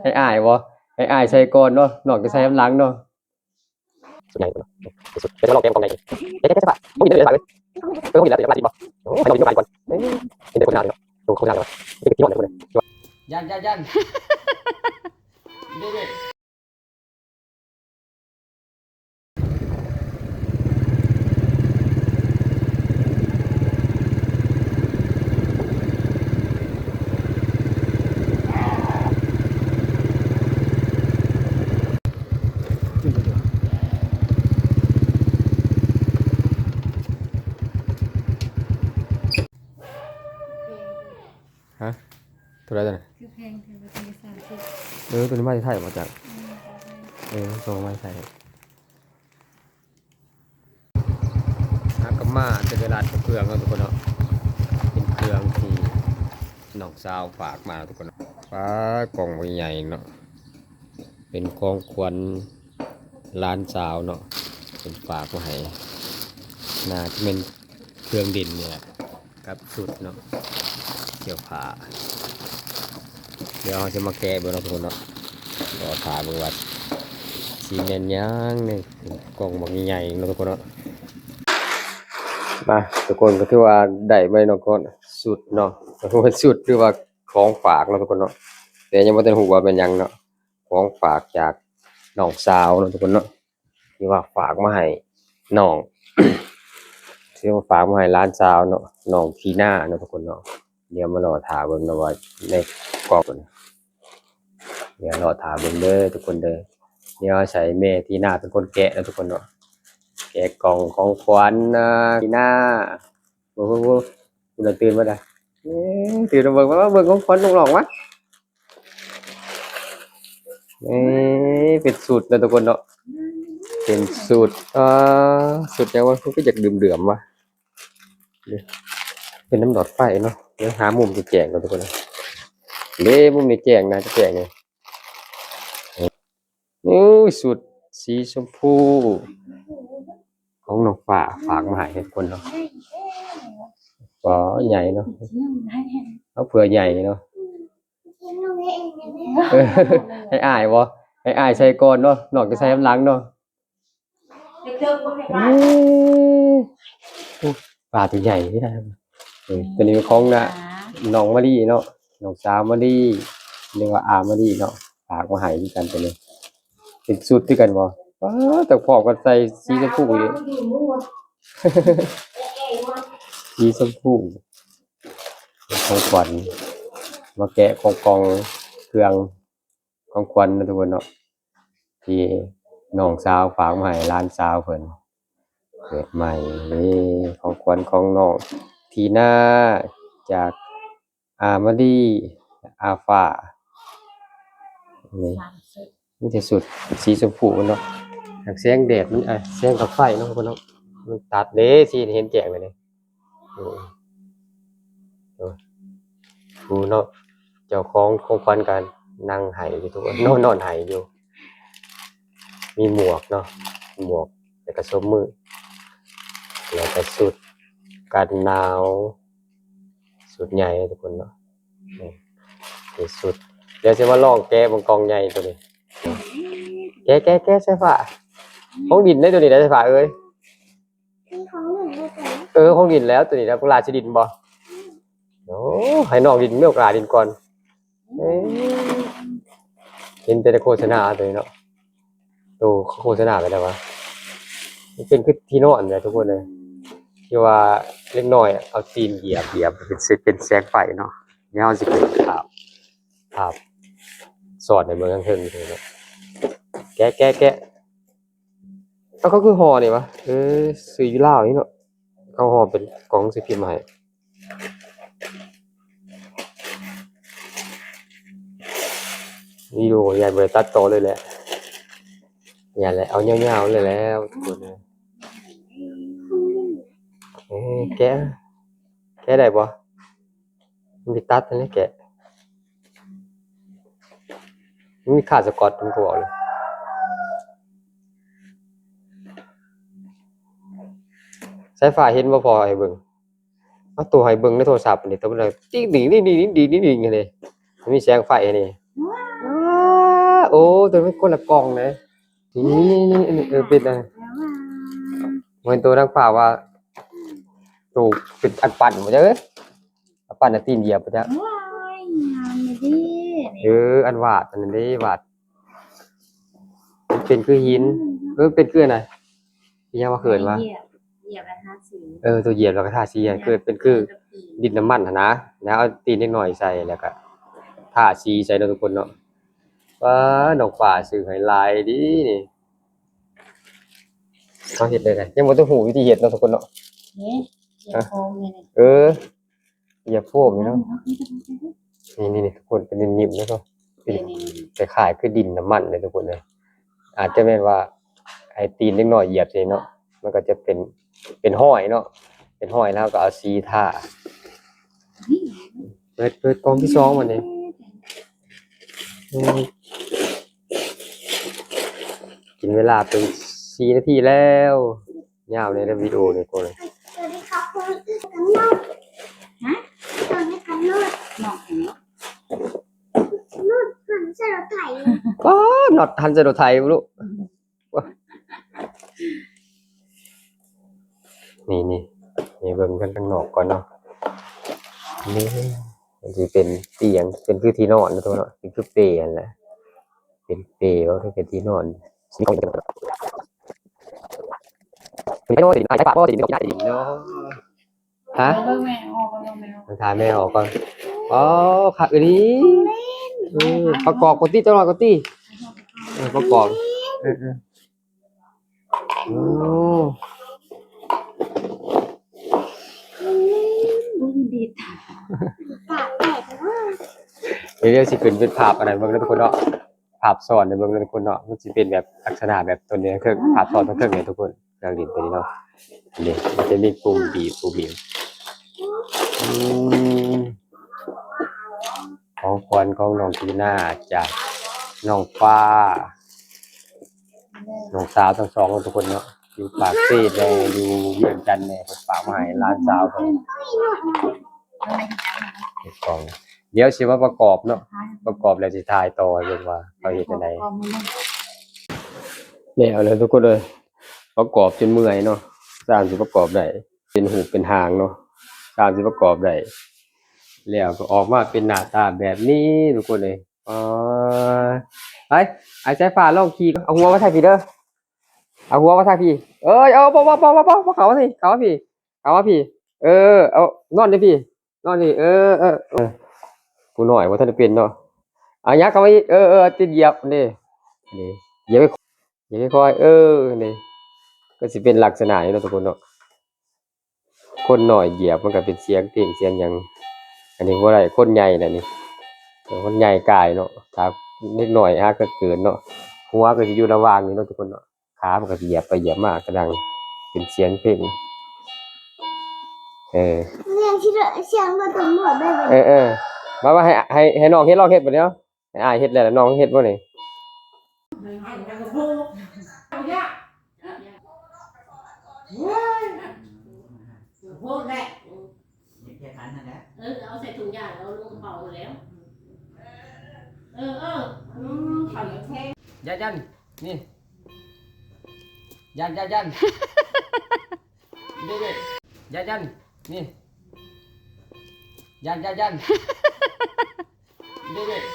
ໃຫ້ອ້າຍບໍ່? ໃຫ້ອ້າຍໃສ່ກ່ອນເນາະ, ນ້ອງຈະໃສ່ນຳຫຼັງເນາະ. ສຸດໃຫຍ່ເນາະ ສຸດ ເປັນລອງແກະກ່ອງໃຫຍ່ ແກະ ແກະ ແກະ ບໍ່ມີເດີ ເອີ ບໍ່ມີເດີ ເອີ ບໍ່ມີເດີ ໂອ້ ໃຫ້ນ້ອງຢູ່ນຳອ້າຍກ່ອນ ເອີ ເຫັນແຕ່ໂຄສະນາເນາະ ໂຕໂຄສະນາເນາະ ເປັນກະທິເນາະ ຢ້ານ ຢ້ານ ຢ້ານ ເດ້ ເດ້. ຮະ? ໂຕໃດໂຕນັ້ນ? ຄືແພງແທ້ ໂຕນີ້ສາມສິບ ເອີ ໂຕນີ້ມາແຕ່ໄທບໍ່ຈັກ ອືມ ເອີ ສົ່ງມາແຕ່ໄທ. ຫາກັບມາແຕ່ຕະຫຼາດເຄື່ອງເນາະທຸກຄົນເນາະ ເປັນເຄື່ອງທີ່ນ້ອງສາວຝາກມາເນາະທຸກຄົນເນາະ. ປາດ ກ່ອງບັກໃຫຍ່ເນາະ ເປັນຂອງຂວັນຫຼານສາວເນາະ ເພິ່ນຝາກມາໃຫ້ ໜ້າຈະແມ່ນເຄື່ອງຫຼິ້ນນີ້ແຫຼະ ກັບຊຸດເນາະ ເສື້ອຜ້າ. ດຽວເຮົາຈະມາແກະເບິ່ງເນາະທຸກຄົນເນາະ ລໍຖ້າເບິ່ງວ່າຊິແມ່ນຫຍັງໃນກ່ອງບັກໃຫຍ່ໆເນາະທຸກຄົນເນາະ. ມາທຸກຄົນ ກໍຖືວ່າໄດ້ມາເນາະ ກໍຊຸດເນາະ ກໍຄືວ່າຊຸດ ຫຼືວ່າຂອງຝາກເນາະທຸກຄົນເນາະ ແຕ່ຍັງບໍ່ທັນຮູ້ວ່າແມ່ນຫຍັງເນາະ. ຂອງຝາກຈາກນ້ອງສາວເນາະທຸກຄົນເນາະ ທີ່ວ່າຝາກມາໃຫ້ນ້ອງ ທີ່ວ່າຝາກມາໃຫ້ຫຼານສາວເນາະ ນ້ອງທີນາເນາະທຸກຄົນເນາະ. ດຽວມາລໍຖ້າເບິ່ງເນາະວ່າໃນກ່ອງ ດຽວລໍຖ້າເບິ່ງເດີທຸກຄົນເດີ. ດຽວອາໄສແມ່ທີນາເປັນຄົນແກະເນາະທຸກຄົນເນາະ ແກະກ່ອງຂອງຂວັນນະ ທີນາ. ໂອ້ໂຫ ໂອ້ໂຫ ຄຸນນະຕື່ນມາດາ ເອີ ຕື່ນມາເບິ່ງ ມາເບິ່ງຂອງຂວັນນ້ອງໆ ມາ. ເອີ ເປັນຊຸດເນາະທຸກຄົນເນາະ ເປັນຊຸດ ອ່າ ຊຸດຫຍັງວະ ຄືຢາກເຫຼືອມໆ ວະ ເປັນນຳຫຼອດໄຟເນາະ. ດຽວຫາມຸມແຈ້ງໆ ກ່ອນທຸກຄົນເນາະ ເດ້ ມຸມນີ້ແຈ້ງ ໜ້າຈະແຈ້ງນີ້. ໂອ້ຍ ຊຸດສີຊົມພູຂອງນ້ອງຟ້າຝາກມາໃຫ້ທຸກຄົນເນາະ. ອໍ ໃຫຍ່ເນາະ ເອົາເຜື່ອໃຫຍ່ເນາະ. ເອີ ໃຫ້ອ້າຍບໍ່? ໃຫ້ອ້າຍໃສ່ກ່ອນເນາະ ນ້ອງຈະໃສ່ນຳຫຼັງເນາະ. ໂອ້ ປາຕົວໃຫຍ່ເດ້. ເອີ ຕົວນີ້ເປັນຂອງນະ ນ້ອງມະລີເນາະ ນ້ອງສາວມະລີ ຫຼືວ່າອາມະລີເນາະ ຝາກມາໃຫ້ຄືກັນ. ຕົວນີ້ເປັນຊຸດຄືກັນບໍ່? ປາດ ຕ້ອງພ້ອມກັນໃສ່ສີຊົມພູເດ້ ສີຊົມພູ. ຂອງຂວັນ ມາແກະຂອງ ກ່ອງເຄື່ອງຂອງຂວັນເນາະທຸກຄົນເນາະ ທີ່ນ້ອງສາວຝາກມາໃຫ້ຫຼານສາວເພິ່ນເກີດໃໝ່. ນີ້ຂອງຂວັນຂອງນ້ອງທີນາ ຈາກອາມາລີ ອາຟ້າ ນີ້ ສາມຊຸດ ມີແຕ່ຊຸດສີຊົມພູເນາະ. ຫາກແສງແດດມັນ ອາ ແສງກັບໄຟເນາະ ເນາະ ມັນຕັດເດ້ ຊິເຫັນແຈ້ງເລີຍນີ້. ອືມ ໂອ້ຍ ຜູ້ເນາະ ເຈົ້າຂອງຂອງຂວັນກໍນັ່ງໄຫ້ຢູ່ທຸກຄົນ ນອນ ນອນໄຫ້ຢູ່. ມີໝວກເນາະ ໝວກ ແລ້ວກໍສົບມື ແລ້ວກໍຊຸດກັນໜາວ ຊຸດໃຫຍ່ທຸກຄົນເນາະ. ນີ້ ນີ້ຊຸດ ດຽວຊິມາລອງແກະເບິ່ງກ່ອງໃຫຍ່ຕົວນີ້. ແກະ ແກະ ແກະ ສາຍຟ້າ ຂອງຫຼິ້ນເດ້ຕົວນີ້ນະ ສາຍຟ້າເອີຍ. ເອີ ຂອງຫຼິ້ນແລ້ວຕົວນີ້ນະ ບັກຫຼ້າຊິຫຼິ້ນບໍ່? ໂອ້ ໃຫ້ນ້ອງຫຼິ້ນ ມີໂອກາດຫຼິ້ນກ່ອນ. ເອີ ເຫັນແຕ່ໃນໂຄສະນາຕົວນີ້ເນາະ. ໂຕໂຄສະນາໄປແລ້ວວະ ມັນເປັນຄືທີ່ນອນແຫຼະທຸກຄົນເອີຍ ທີ່ວ່າເດັກນ້ອຍເອົາຕີນຢຽບ ຢຽບເປັນ ເປັນແສງໄຟເນາະ. ດຽວເຮົາຊິເປີດພາບ ພາບສອດໃຫ້ເບິ່ງທາງເທິງເນາະ. ແກະ ແກະ ແກະ. ເອົາ ເຂົາຄືຫໍ່ນີ້ວະ? ເອີ ຊື້ຢູ່ລາວນີ້ເນາະ ເຂົາຫໍ່ເປັນກ່ອງໜັງສືພິມມາໃຫ້. ນີ້ດູ ຢ້ານບໍ່ໄດ້ຕັດຕໍ່ເລີຍແຫຼະ ຢ້ານແຫຼະ ເອົາຍາວໆເລີຍແລ້ວທຸກຄົນເອີຍ. ເອີ ແກະ ແກະໄດ້ບໍ່? ມັນຊິຕັດອັນນີ້ແກະ ມັນມີຄາດສະກອດ ມັນກໍບອກເລີຍ. ສາຍຟ້າເຫັນບໍ່? ພໍ່ໃຫ້ເບິ່ງ ເອົາໂຕໃຫ້ເບິ່ງໃນໂທລະສັບນີ້ ໂຕມັນຕິງດິງ ດິງດິງ ດິງດິງ ດິງດິງ ເຫັນເດ້ ມັນມີແສງໄຟນີ້. ໂອ້ ໂຕນີ້ມັນຄົນລະກ່ອງເດ້. ນີ້ໆໆ ເອີ ເປັນອັນ ເຫັນໂຕນາງຟ້າວ່າ ໂຕເປັນອັນປັ່ນບໍ່ຈັກເອີຍ ອັນປັ່ນອັນຕີນຢຽບບໍ່ຈັກ. ໂອ້ຍ ງາມເດ້ ເອີ ອັນວາດອັນນັ້ນເດ້ ວາດ ເປັນຄືຫີນ ເອີ ເປັນຄືອັນນັ້ນ ອີຫຍັງວ່າເອີ້ນວ່າ ຢຽບ ຢຽບແລ້ວທາສີ ເອີ ໂຕຢຽບແລ້ວກໍທາສີ ເອີ ເກີດເປັນຄື ເອີ ດິນນ້ຳມັນຫັ້ນນະ ແລ້ວເອົາຕີນເດັກນ້ອຍໃສ່ ແລ້ວກໍທາສີໃສ່ເນາະທຸກຄົນເນາະ. ວ້າ ນ້ອງຟ້າຊື້ໃຫ້ຫຼາຍດີນີ້ ເຮົາເຮັດໄດ້ໃດ ຍັງບໍ່ທັນຮູ້ວິທີເຮັດເນາະທຸກຄົນເນາະ. ນີ້ຢຽບໂຟມນີ້ ເອີ ຢຽບໂຟມນີ້ເນາະ. ນີ້ໆໆ ທຸກຄົນ ເປັນນິ້ມໆເນາະ ເປັນ ນີ້ໆໆ ຄ້າຍໆຄືດິນນ້ຳມັນເດ້ທຸກຄົນເອີຍ. ອາດຈະແມ່ນວ່າໃຫ້ຕີນເດັກນ້ອຍຢຽບໃສ່ເນາະ ມັນກໍຈະເປັນ ເປັນຮອຍເນາະ ເປັນຮອຍ ແລ້ວເຮົາກໍເອົາສີທາ. ເປີດ ເປີດກ່ອງທີສອງບັດນີ້. ອືມ ກິນເວລາເປັນສີ່ນາທີແລ້ວ. ຍາວແດ່ເດີ ວິດີໂອນີ້ໂກນ. ສະຫວັດດີຄັບ ຮະ ສະຫວັດດີຄັບ ໂນ້ດ ນ້ອງ ໂນ້ດຫັນໃສ່ລົດໄຖ. ປ້າ ໂນ້ດຫັນໃສ່ລົດໄຖບໍ່ລູກ. ນີ້ໆ ໃຫ້ເບິ່ງກັນຂ້າງນອກກ່ອນເນາະ. ນີ້ ມັນຊິເປັນຕຽງ ເປັນຄືທີ່ນອນເນາະ ເປັນຄືເປຫັ້ນແຫຼະ ເປັນເປບໍ່ ຫຼືເປັນທີ່ນອນ. ມີຂອງເປັນ ມີຂອງເປັນ ມີຂອງເປັນເນາະ. ຮະ ເບິ່ງແມ່ອອກ ເບິ່ງແມ່ອອກ ຖາມແມ່ອອກກ່ອນ. ອໍ ຄັກອີ່ຫຼີ ຂອງຫຼິ້ນ ເອີ ປະກອບກ່ອນຕິ ຈັກໜ່ອຍກ່ອນຕິ ເອີ ປະກອບ ເອີໆ. ໂອ້ ເບິ່ງດີ ດຽວໆ ຊິຂຶ້ນເປັນພາບອັນນັ້ນເບິ່ງເດີທຸກຄົນເນາະ ພາບຊ້ອນໃຫ້ເບິ່ງເດີທຸກຄົນເນາະ. ມັນຊິເປັນແບບລັກສະນະແບບຕົວນີ້ ເຄື່ອງພາບຊ້ອນເທິງນີ້ທຸກຄົນ ເຄື່ອງຫຼິ້ນຕົວນີ້ເນາະ. ນີ້ ມັນຈະມີປຸ່ມບີບ ປຸ່ມບີບ ອືມ ຂອງຂວັນຂອງນ້ອງທີນາຈາກນ້ອງຟ້າ ນ້ອງສາວທັງສອງທຸກຄົນເນາະ ຢູ່ປາກເຊແດ່ ຢູ່ວຽງຈັນແດ່ ເພິ່ນຝາກມາໃຫ້ຫຼານສາວເພິ່ນ. ດຽວຊິມາປະກອບເນາະ ປະກອບແລ້ວຊິຖ່າຍຕໍ່ໃຫ້ເບິ່ງວ່າເຂົາເຮັດຈັ່ງໃດ. ແລ້ວແລ້ວທຸກຄົນເອີຍ ປະກອບຈົນເມື່ອຍເນາະ ຊ່າງຊິປະກອບໄດ້ ເປັນຮູບເປັນຮ່າງເນາະ ຊ່າງຊິປະກອບໄດ້ ແລ້ວກໍອອກມາເປັນໜ້າຕາແບບນີ້ທຸກຄົນເອີຍ. ອໍ ໄປ ໄອ້ສາຍຟ້າລອງຂີ່ ເອົາຫົວມາທາງພີ້ເດີ ເອົາຫົວມາທາງພີ້ ເອີຍ ເອົາ ບໍ່ ບໍ່ ບໍ່ ບໍ່ ບໍ່ ເຂົ້າມາພີ້ ເຂົ້າມາພີ້ ເຂົ້າມາພີ້ ເອີ ເອົາ ນອນຢູ່ພີ້ ນອນນີ້ ເອີ ເອີ ເອີ ຜູ້ນ້ອຍບໍ່ທັນໄດ້ເປັນເນາະ ອາ ຍັບເຂົ້າມາອີກ ເອີ ເອີ ຕິດຢຽບນີ້ ນີ້ ຢຽບ ຢຽບຄ່ອຍໆ ເອີ ນີ້ ກໍຊິເປັນລັກສະນະນີ້ເນາະທຸກຄົນເນາະ. ຄົນນ້ອຍຢຽບມັນກໍເປັນສຽງເພງສຽງຫຍັງ ອັນນີ້ບໍ່ໄດ້ ຄົນໃຫຍ່ແຫຼະນີ້ ເອີ ຄົນໃຫຍ່ກາຍເນາະ ຖ້າເດັກນ້ອຍຫາກະເກີນເນາະ ຫົວກໍຊິຢູ່ລະຫວ່າງນີ້ເນາະທຸກຄົນເນາະ ຂາມັນກໍຊິຢຽບໄປຢຽບມາກໍດັງເປັນສຽງເພງ ເອີ ສຽງທີ່ ສຽງລົດຕຳຫຼວດໄດ້ບໍ່? ເອີໆ ມາ ມາ ໃຫ້ ໃຫ້ ໃຫ້ນ້ອງເຮັດ ລອງເຮັດບັດນີ້ເນາະ ໃຫ້ອ້າຍເຮັດແລ້ວ ນ້ອງເຮັດບໍ່ນີ້? ໂອ້ຍ ໂພດແຫຼະ ເອີ ເອົາໃສ່ຖົງຢາງ ເອົາລົງກະເປົາພຸ້ນແລ້ວ ເອີ ເອີ ອືມ ເຂົາຍັງແພງ ຢ້ານໆ ນີ້ ຢ້ານໆ ຢ້ານ ເດ້ໆ ຢ້ານໆ ນີ້ ຢ້ານໆ ຢ້ານ ເດ້ໆ.